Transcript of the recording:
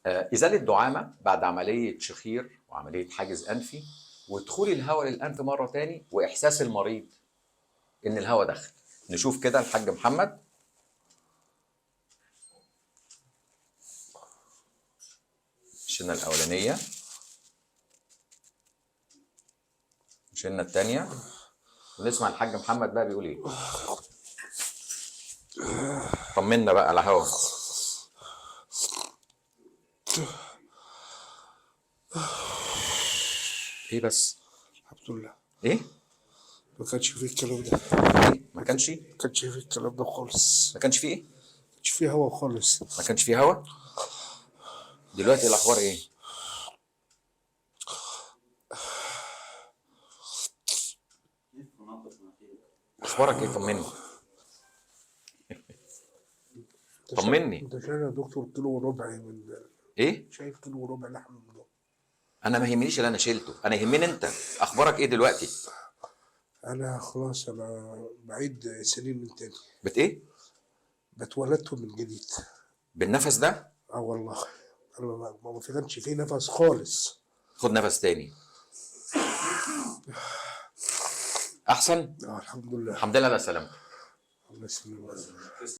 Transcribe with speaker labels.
Speaker 1: ازالة دعامة بعد عملية شخير وعملية حاجز انفي، ودخول الهواء للانف مرة تاني، واحساس المريض ان الهواء دخل. نشوف كده الحاج محمد. شلنا الاولانية، شلنا الثانية، ونسمع الحاج محمد بقى بيقول ايه. طمنا بقى على الهوا. ايه بس؟
Speaker 2: الحمد لله.
Speaker 1: ايه؟
Speaker 2: ما كانش فيه الكلام ده.
Speaker 1: ايه؟ ما كانش؟
Speaker 2: ما كانش فيه الكلام ده خالص.
Speaker 1: ما كانش فيه ايه؟
Speaker 2: ما كانش فيه هوا خالص.
Speaker 1: ما كانش فيه هوا؟ دلوقتي الاخبار ايه؟ اخبارك ايه؟ طمني. طمني.
Speaker 2: انت شايل يا دكتور كيلو وربع من
Speaker 1: ايه؟
Speaker 2: شايل كيلو وربع لحم من ده.
Speaker 1: انا ما يهمنيش اللي انا شيلته، انا يهمني انت. اخبارك ايه دلوقتي؟
Speaker 2: انا خلاص، انا بعيد سنين من تاني.
Speaker 1: بت ايه؟
Speaker 2: بتولدت من جديد.
Speaker 1: بالنفس ده؟
Speaker 2: اه والله انا ما كانش فيه نفس خالص.
Speaker 1: خد نفس تاني. احسن؟
Speaker 2: اه الحمد لله.
Speaker 1: الحمد لله على سلامتك.
Speaker 2: الله يسلمك.